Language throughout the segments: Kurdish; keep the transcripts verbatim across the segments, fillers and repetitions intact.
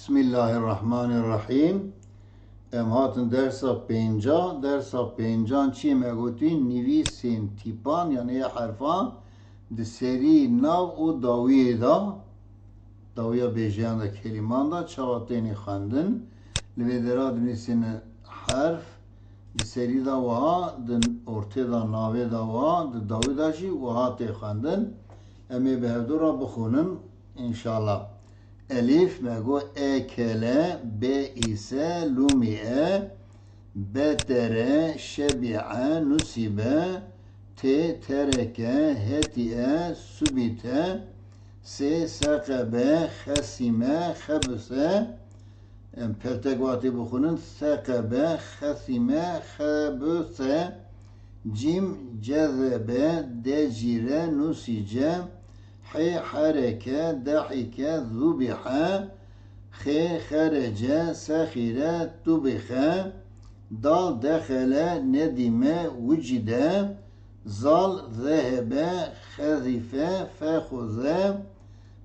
Bismillahirrahmanirrahim. Em hatin dersa pênca. Dersa pêncan çi me gotî? Nivîsên tîpan, yanî ya herfan di serî, nav û dawiyê de, dawiya bêjeyan de, kelîman de çawa têne xwendin. Li vê dera dinivîsîne herf, di serî de wiha, di ortê de, navê de wiha, di dawî de jî wiha tê xwendin. Em ê bi hevdu re bixwînin, înşallah. Elîf, me got ekele, beîse, lumîe, betere, şebîe, nusîbe, tê, tereke, hetîe, subîte, sê, seqebe, xesîme, xebise, em peltek watê bixwînin, seqebe, xesîme, xebise, cîm, cezebe, decîre, nusîce, hê, hereke, dehîke, zubîhe, xê, xerece, sexîre, tubîxe, dal, dexele, nedîme, wucîde, zal, zehebe, xezîfe, fexuze.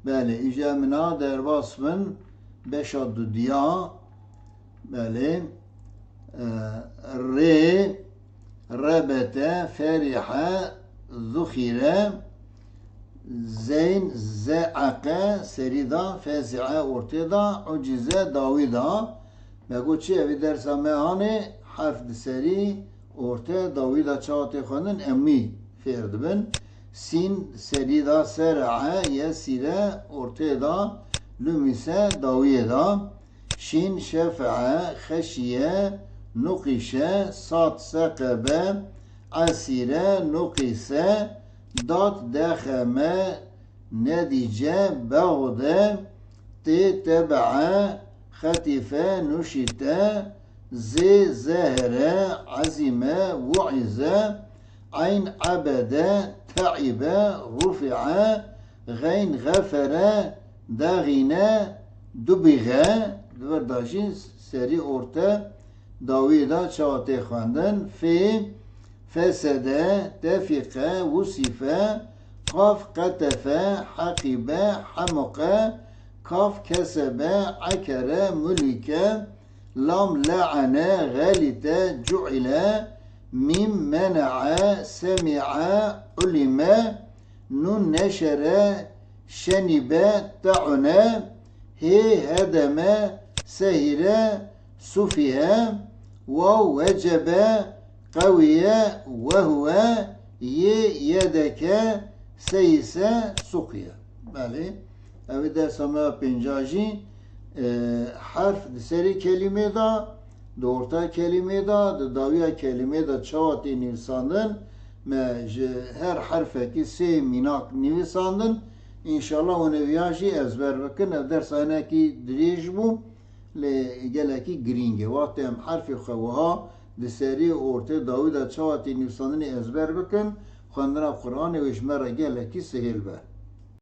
Belê, îca min a derbas bin beşa dudiya. Belê. E, rê, rebete, ferîhe, zuxîre, zeyn, ze'eqe, serî da, fezi'e, ortê da, ucize, dawî da. Me got çi, evî dersa me hanê, herf di serî, orte, dawî da çawa tê xwendin, em wî fêr dibin. Sîn serî da, sere'e, yesîre, ortê da, lumîse, dawiyê da. Şîn, şefe'e, xeşiye, nuqîşe, sad, seqebe, esîre, nuqîse, dad, dexeme, nedîce, bexde, tê, tebe'e, xetîfe, nuşîte, zê, zehere, ezîme, wu'ize, eyn, ebede, te'ibe, rufi'e, xeyn, xefere, dexîne, dubîxe, di vir de jî serî orte dawî de çawa tê xwendin? Fê, fesede, tefîqe, wusîfe, qaf, qetefe, heqîbe, hemuqe, kaf, kesebe, ekere, mulîke, lam, le'ene, xelîte, cu'ile, mîm, mene'e, semî'e, ulîme, nûn, neşere, şenîbe, te'une, hê, hedeme, sehîre, sufîhe, waw, wecebe, qewiye, wehwe, yê, yedeke, seyîse, suqiye. Belê. Ev ê dersa me ya pênca jî, e, herf di serê kelîmê de, di orta kelîmê de, di dawiya kelîmê de çawa tê nivîsandin, me ji her herfekî sê mînak nivîsandin. Înşallah hûn ê viya jî ezber bikin. Ev dersa hinekî dirêj bû, lê gelekî girîng e. Wextê em herfê xwe wiha di serî û ortê dawî de çawa tê nivîsandinê ezber bikin, xwendina Quranê wê ji me re gelekî sihêl be.